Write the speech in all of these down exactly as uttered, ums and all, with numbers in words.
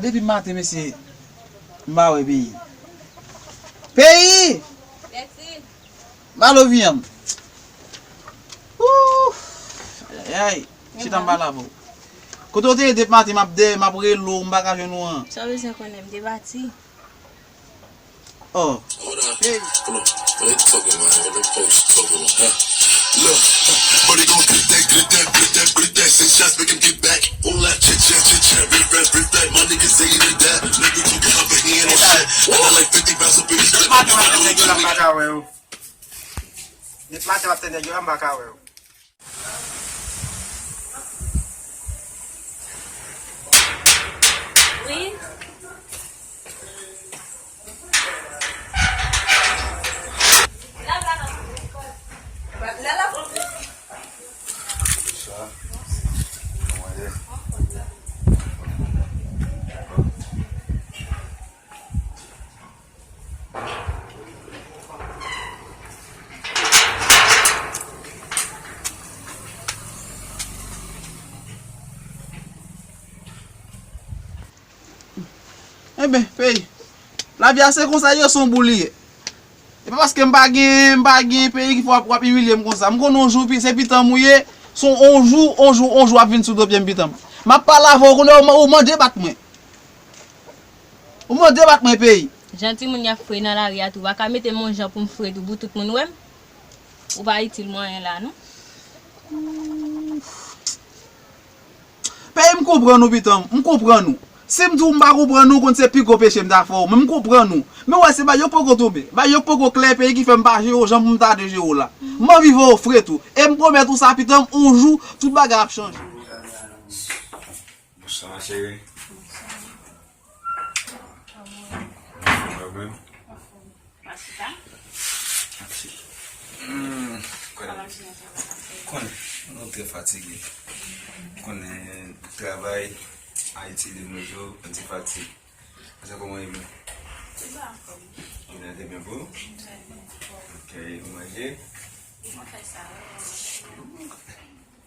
Depi maten, mesye, m pa wè peyi. Peyi! Mèsi. Malo vi an. Ooh! Ayayay. Chita m pale avè w. Kote w te ye depi maten, m ap dèyè, m ap rele w, m pa ka jwenn ou an. Sa w bezwen konnen, m te pati. Oh. Hey. Hold on. What they talking about? What they post talking about? Huh? Look, but they gon' click that, click that, click that, click that. Six shots, make him get back. All that chit chat, chit chat, riff raff, riff raff. My niggas say he did that. Nigga talking about he ain't no shit. I got like fifty rounds up in his clip. Depi maten m ap tande nèg yo la, m pa ka wè yo. Depi maten m ap tande nèg yo la, m pa ka wè yo. Wi. Enben, peyi. Lavi a se konsa l ye, se yon boul li ye. E pa paske m pa gen, m pa gen peyi ki fè w ap, w ap imilye m konsa. M konnen yon jou, pi, se pitanm ou ye, se yon jou, yon jou, yon jou w ap vin sou do pye m, pitanm. M ap pale avè w kounye a, ou, ou mande bat mwen. Ou mande bat mwen, peyi. Jan timoun y ap fre nan lari a tou, ou pa ka mete m yon jan pou m fre tou, pou tout moun wè m. Ou pa itil mwen anyen la, non. Peyi, m konprann ou, pitanm, m konprann ou. Si m di w m pa konprann ou, w konn se pi gwo peche m ta fè w, men m konprann ou. Men w wè, se bagay yo k poko tonbe, bagay yo k poko klè, peyi, ki fè m pa jere w jan pou m ta dwe jere w la. M anvi veye w fre tou. E m pwomèt ou sa, pitanm, yon jou, tout bagay ap chanje. Bonswa, ma chérie. Pwoblèm. Mèsi. Hmm, konnen, konnen, nou trè fatige. Konnen, travay Ayiti de nos jours, anti fatig. Sa kòman ye menm? Jounen an te byen pou ou? Ok, ou manje?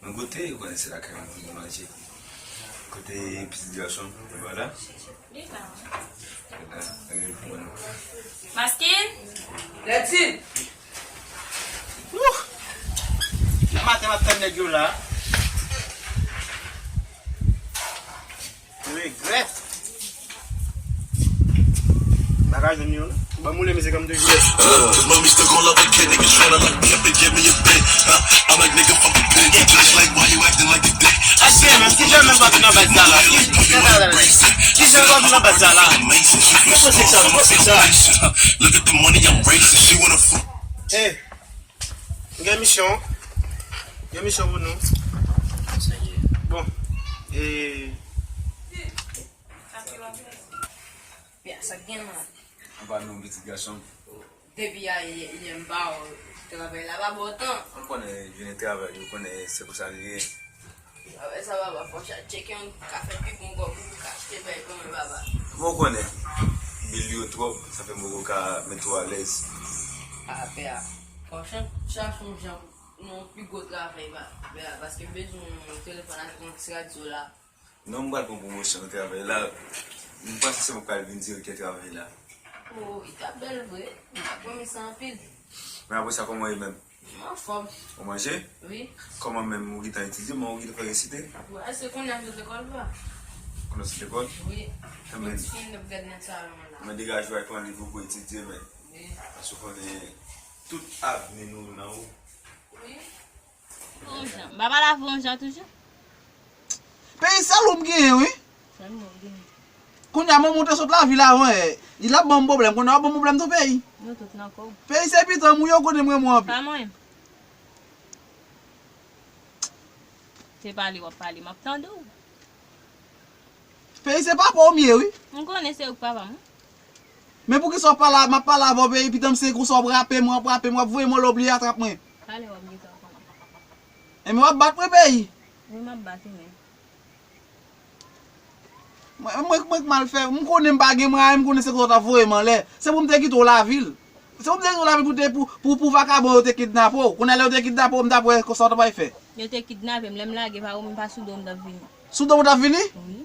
Mwen goute, ou konnen se lakay mwen pou manje. Kote pitit gason, li pa la? Li la. Li la, ann gen pou mwen. Maskin? Lètid! Wouh! Nan maten m ap tann nèg yo la. Regrè. M pa ka jwenn yo non. Ban m woule mizik an m toujou. Cause mommy stuck on love again, niggas tryna lock me up and give me a bit. Huh? I'm like, nigga, fuck a bitch. Just like, why you acting like a dick? Ase, men, ki jan menm pa vin nan baz sa la? Ki jan pa vin nan baz sa la? Ki koze sa? Ki koze sa? Look at the money I'm raising, she wanna fuck. Hey. Gen misyon. Gen misyon pou nou. Sa ye. Bon. E. Pè, sa k gen la? Anba non, pitit gason. Depi a yè, yè m pa wè w, travay la pa ba w tan. Ou konnen, jounen travay, ou konnen se konsa li ye. Apre sa, papa, fò w tcheke yon kafe pi bon kòb pou w ka achte bay kanmenm, papa. Bon, ou konnen, bil yo twòp, sa fè m poko ka mete w alèz. A, pè a, fò w chan-, chache yon jan pou yon pi gwo travay, pa, pè a, paske m bezwen yon telefòn avèk yon ti radyo la. Non, m pral pran pwomosyon nan travay la. M panse se mwen k pral vin direktè travay la. O, li ta bèl vre. M pa pwomèt sa anpil. Men apre sa, kòman w ye menm? M anfòm. Ou manje? Wi. Kòman menm, ou gentan etidye, men ou gentan fè resite? Wi, se kounye a m sot lekòl, pa. Kounye a w sot lekòl? Wi. Enben, m fin ap gad nan salon la. Men degaje w ak yon liv ou pou etidye, men. Wi. Paske w konnen tout avni nou nan ou. Wi. Yon jan. M pa pale avè w yon jan toujou? Peyi, sèl ou m genyen, wi. Sèl mwen w genyen. Kounye a, manman w te sot lavil avan, eh, li t ap ban m pwoblèm. Kounye a, w ap ban m pwoblèm tou, peyi. Nou tout nan kò w. Peyi, se pitanm ou ye, ou konnen m renmen w anpil. Pa mwen. Se pale w ap pale, m ap tande w. Peyi, se papa w m ye, wi. M konnen se ou k papa m, wi. Men poukisa w pale, m ap pale avè w, peyi, pitanm, se konsa w ap rape mwen, w ap rape mwen, w ap voye m anlè w bliye atrap mwen. Talè w ap gentan konnen. Enben, w ap bat mwen, peyi. Wi, m ap bat ou menm. Mwen, mwen, mwen k mal fè, m konnen m pa gen mwayen, m konnen se konsa w t ap voye m anlè. Se pou m te kite w lavil. Se pou m te kite w lavil pou te, pou, pou, pou vakabon yo te kidnape w. Kounye a lè yo te kidnape w, m t ap wè konsa w t ap fè. Yo te kidnape m, lè m lage pa ou, m pa sou do m t ap vini. Sou do w t ap vini? Wi.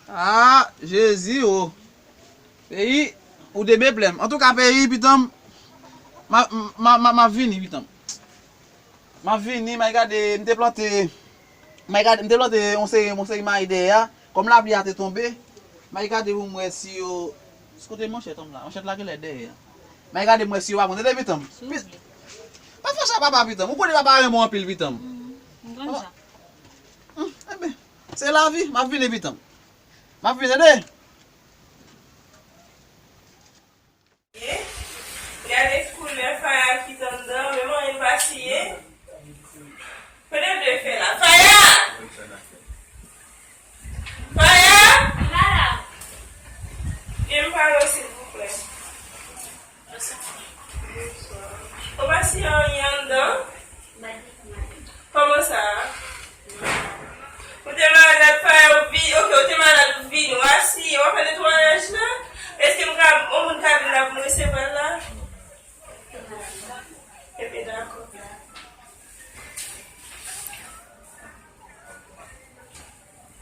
Ah, Jezi, o. Peyi, ou debe plè m. Antouka, peyi, pitan m, m a, m a, m a, m a vini, pitan m. M ap vini, m al gade, m te plante, m al gade, m te plante yon seri, yon seri mayi dèyè a. Kòm lapli a te tonbe, m al gade pou m wè si yo, kote manchèt an m la? Manchèt la genlè dèyè a. M al gade m wè si yo pa pran, tande pitan m. Pi-, pa fè sa papa pitan m. Ou konnen papa renmen w anpil pitan m. Mm, m konn sa. Mm, enben, se lavi, m ap vini pitan m. M ap vini, tande. Gade koulè faya ki t anndan, menm anyen pa siye. Kote w dwe fè la? Faya! Faya! Vin pale w, silvouplè. Ou pa siye anyen anndan? Kòman sa? Ou te malad, Faya, ou vi-, ok, ou te malad, ou vini, w asiye, w ap fè netwayaj la? Èske m ka, yon moun ka vin la pou m resevwa l la? Enben, dakò.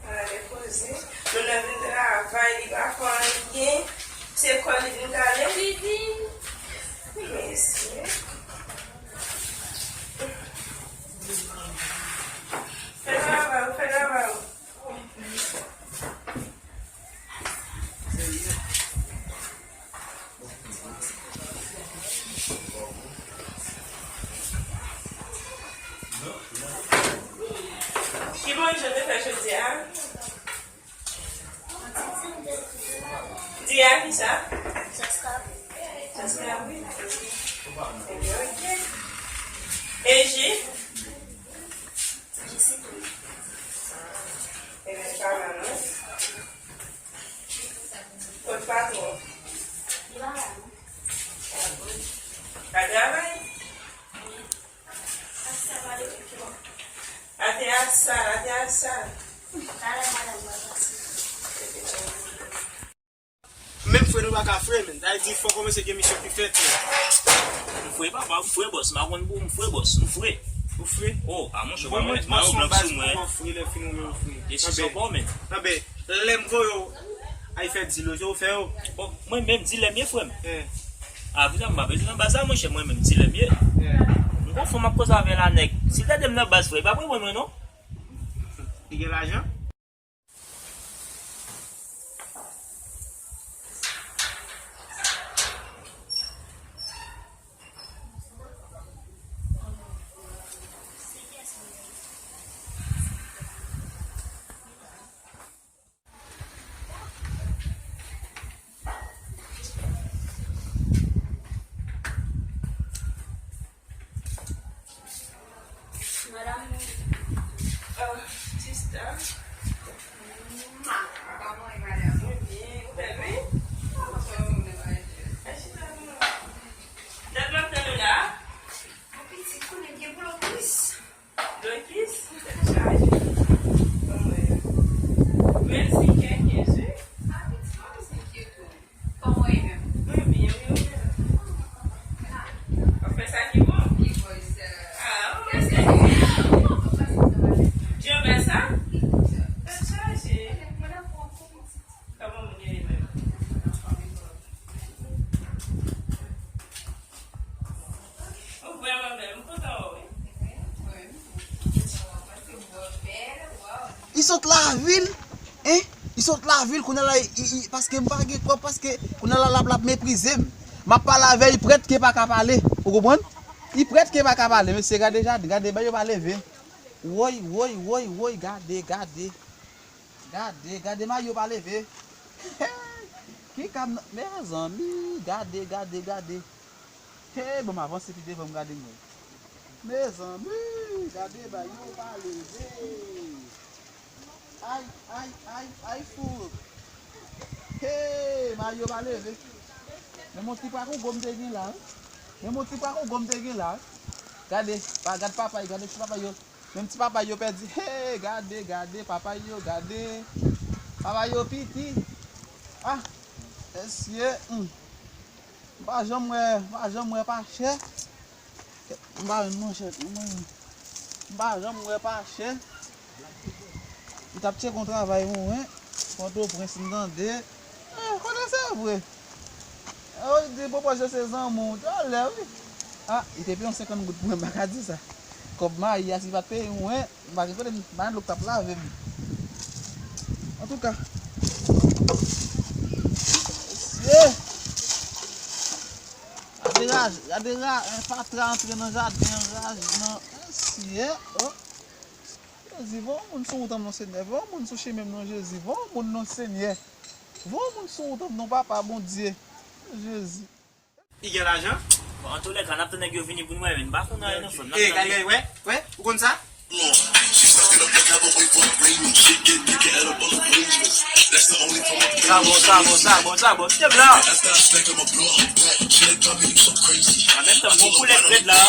Ala de koze. Moun nan vin travay, li pa fè anyen. Se kò li vin kale. Mesye. Fè travay ou, fè travay ou. Ki manje w te fè jodi a? Di a kisa? Sos kabri. Sos kabri. Ebyen, ok. E ji? Ji sitwon. Ebyen, li pa mal, non? Kot patwon? Li pa la, non. Pa travay? Ate a sal, ate a sal. Menm fre nou pa ka fre, men. Sa vle di fò kòmanse gen misyon ki fèt. M fre, papa, m fre, bòs. M pa konn pou m fre, bòs. M fre. Ou fre? Oh, a monchè, pa mwen. Mwen yon blank sou mwen. Fre, lè fini ou menm ou fre. Desizyon pa w, men. Anben, lè m voye w al fè dil yo, se ou fè yo? Bon, mwen menm, dilè m ye, frè m. Eh. A, vin m pa bezwen nan baz la, monchè, mwen menm, dilè m ye. Eh. M gon fanm ap koze avè l a nèg. Si l tande m nan baz, frè, li p ap reponn mwen, non. Li gen lajan? Madanm, euh, sista. Kòman e madanm? Mwen byen, ou bèl, wi. Kòman e madanm? Al chita, non. Dat m ap tann ou la. Mon pitit, konnen gen blokis. Blokis? Tèt chaje. Kòman e? Menm si gen kenz, wi. A, pitit, pa bezwen enkyete w. Kòman w ye menm? Mwen byen, wi, ou menm? W ap fè sa ki bon? Ki bon, sè? A, ou wè sa ki bon. Jan w wè sa? Tèt chaje. Kòman moun yo ye menm? Ou vrèman bèl, m kontan wè w, wi. Li sot lavil, en? Li sot lavil, kounye a la, i, i, paske m pa gen kòb, paske kounye a la, l ap, l ap meprize m. M ap pale avè l, li prèt ke pa ka pale. Ou konprann? Li prèt ke pa ka pale, mesye, gade jaden, gade, bay yo pa leve. Woy, woy, woy, woy, gade, gade. Gade, gade, mayo pa leve. Ki kam nan, mezanmi, gade, gade, gade. Hey, bon, m avanse pi devan m gade mwen. Mezanmi, gade bay yo pa leve. Ay, ay, ay, ay, fout. Hey, mayo pa leve. Men mon ti pwa kongo m te gen la, wi. Men mon ti pwa kongo m te gen la, wi. Gade, pa, gad papay, gade ti papay yo. Menm ti papay yo pèdi. Hey, gade, gade, papay yo, gade. Papay yo piti. Ah, mesye, hmm. M pa janm wè, m pa janm wè pa chè. M pa jwenn manchèt, non, mwen. M pa janm wè pa chè. M t ap tcheke yon travay mwen, Pòtoprens, m tande. Eh, konnen se vre. Oh, li di pwopozisyon se zanmi w. Talè, wi. Ah, li te peye yon senkant goud pou mwen, m pa ka di sa. Kòb mayi a, si li pa t peye mwen, m pa gen kote, m pa gen dlo k t ap lave m. Antouka. Mesye! Gade raj, gade ra-, eh, fatra antre nan jaden an, raj nan, mesye, oh. Jezi, voye yon moun sou wout an non, Senyè. Voye yon moun sou chemen m non, Jezi. Voye yon moun non, Senyè. Voye yon moun sou wout an non, Papa Bondye. Jezi. Li gen lajan? Bon, antoulèka, n ap tann nèg yo vini pou n wè, men n pa konn anyen nan fon. N ap tann. Gade, wè, wè, ou konn sa? Sa bon, sa bon, sa bon, sa bon. Kite m la. An menm tan, bon koulè red la.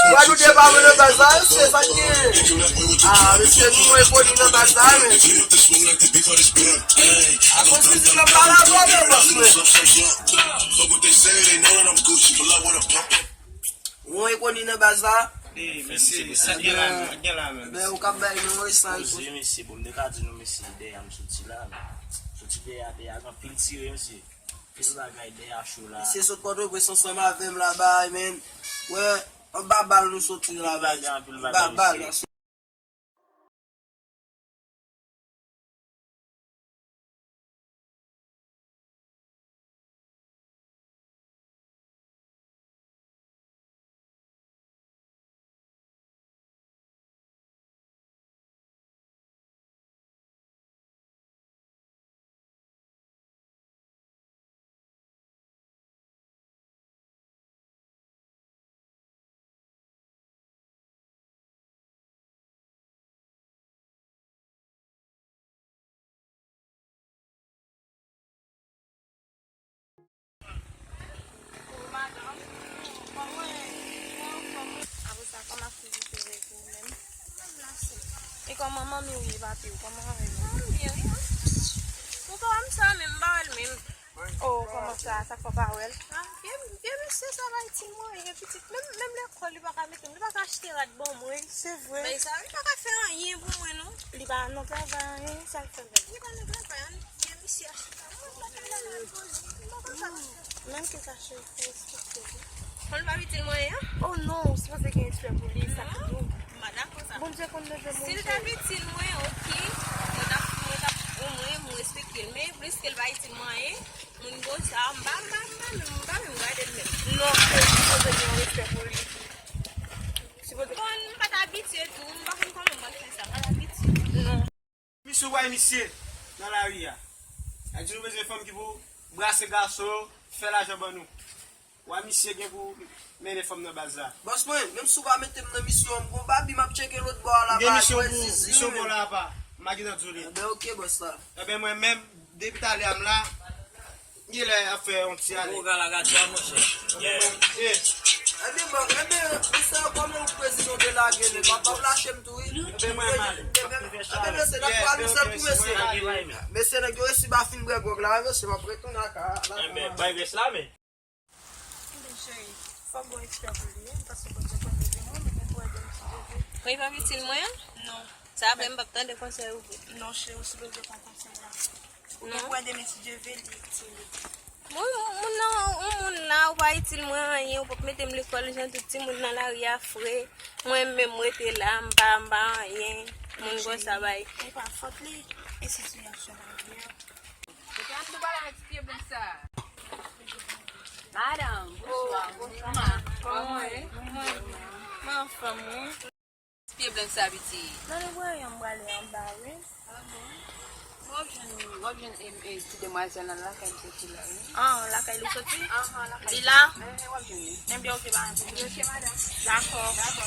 Gwadoup depa mwen nan baz la, se sa k gen. Ah, mesye, nou mwen koni nan baz la, men. Akoz fizik la pa la vre, men, bòs mwen. Mwen koni nan baz la. Eh, mesye, sa gen la, gen la, men. Men, ou k ap bay nou, wi, sa. Poze, mesye, bon, m te ka di nou, mesye, dèyè a m soti la, men. Soti dèyè a, dèyè a, gen anpil tire, mesye. Pil bagay dèyè a cho la. Mesye sot Pòtoprens ansanm avè m la, bay, men. Wè, anba bal nou soti la, bay. Anba bal. Apre sa, kòman aktivite w menm? E kòman manmi w ye, papi w? Kòman avè l? Manmi w byen, wi. Ou pa wè m sa, men m pa wè l menm. Oh, kòman sa? Sa k fè w pa wè l? Ah, vye, vye mesye sa pa itil mwen anyen, pitit. Menm, menm lekòl, li pa ka mete m, li pa ka achte rad ban mwen. Se vre. Bagay sa, li pa ka fè anyen pou mwen, non. Li pa nan travay anyen, sa l fè menm? Li pa nan travay, an, vye mesye a chita. Mwen pa ka la, la, poze. Mwen pa konn sa. Menm ke sa, cheri, fè respekte li. Konn pa itil mwen anyen? Oh non, ou sipoze gen respè pou li, sa ki dou. M pa dakò sa. Bondye konn leve moun. Si l t ap itil mwen, oke, mwen t ap, mwen t ap, omwen, mwen respekte l. Men, piske l pa itil mwen anyen, moun konsa, m pa, m pa, m pa menm, m pa menm gade l menm. Non, ou sipoze gen yon respè pou li. Sipoze. Bon, m pa t abitye tou, m pa konn kòman m pral fè sa, m pa t abitye. Non. Misye, w wè misye nan lari a. Sa di nou bezwen fanm ki pou brase gason yo, fè lajan ban nou. W wè misye gen pou mennen fanm nan baz la. Bòs mwen, menm si w pa mete m nan misyon an, m gon babi m ap tcheke lòt bò a la. M gen misyon pou ou, misyon bò la apa. M pa gentan di w li. Enben, oke, bòs la. Enben, mwen menm, depi talè a m la, m genlè ap fè yon ti ale. Ou ka la gade a, monchè. Yeah. Eh. Ebyen, bon, ebyen, misye, kòman ou prezidan de lage nèg? W ap, w ap lache m tou, wi. Ebyen, mwen mal. Ebyen, mesye, n ap pale misye tou, mesye. Mesye, nèg yo resi ba fin bwè gwòg la, mesye, m ap retounen ak a la. Ebyen, bay rès la, men. Ebyen, cheri, fòk gon respè pou li, wi, paske Bondye konn li gen mwen, mwen gen pou ede m ti bebe. Wi, pa itil mwen? Non. Sa vle m p ap tande konsèy ou vre. Non, cheri, ou sipoze pran konsèy la. Ou gen pou ede men ti Dye vle li itil ou. Moun, moun nan, yon moun la, ou pa itil mwen anyen, ou p ap mete m lekòl jan tout timoun nan lari a fre. Mwen menm, m rete la, m pa, m pa anyen. Moun konsa bay. E pa fòt li, e sitiyasyon malgre. Ou te ap tou pale avèk ti pye blanch sa. Madanm, bonswa. Bonswa. Kòman w ye? Mwen anfòm, wi. Ti pye blanch sa, pitit. Nan lè voye m prale anba, wi. Ah bon? W ap jwenn, w ap jwenn, e, e, ti demwazèl la lakay m soti la, wi. Ah, lakay li soti? Ahan, lakay li. Li la? Ehe, w ap jwenn li. Ebyen, oke, pa gen pwoblèm. Oke, madanm. Dakò. Dakò.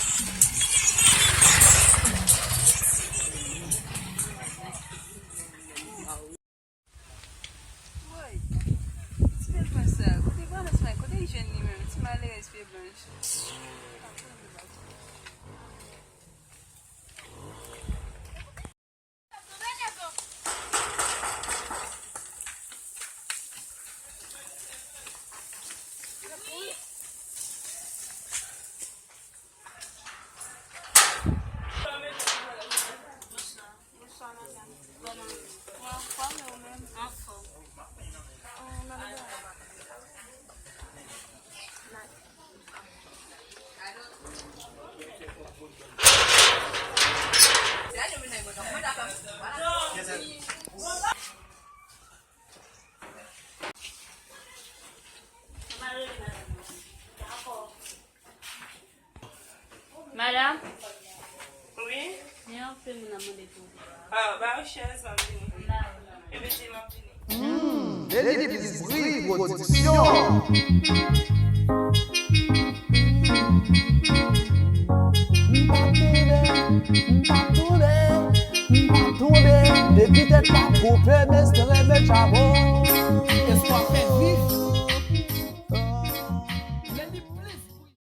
Woy! Ti pye blanch sa, kote Valens Mike, kote li jwenn li menm? Ti malerèz pye blanch. Ala, Wi. Gen anpil moun ap mande pou ou. Ah, ba yo chèz, m ap vini. Epi di m ap vini. Hmm, Lady Bizbri Pwodiksyon. M pa tounen, m pa tounen, m pa tounen. Depi tèt pa koupe,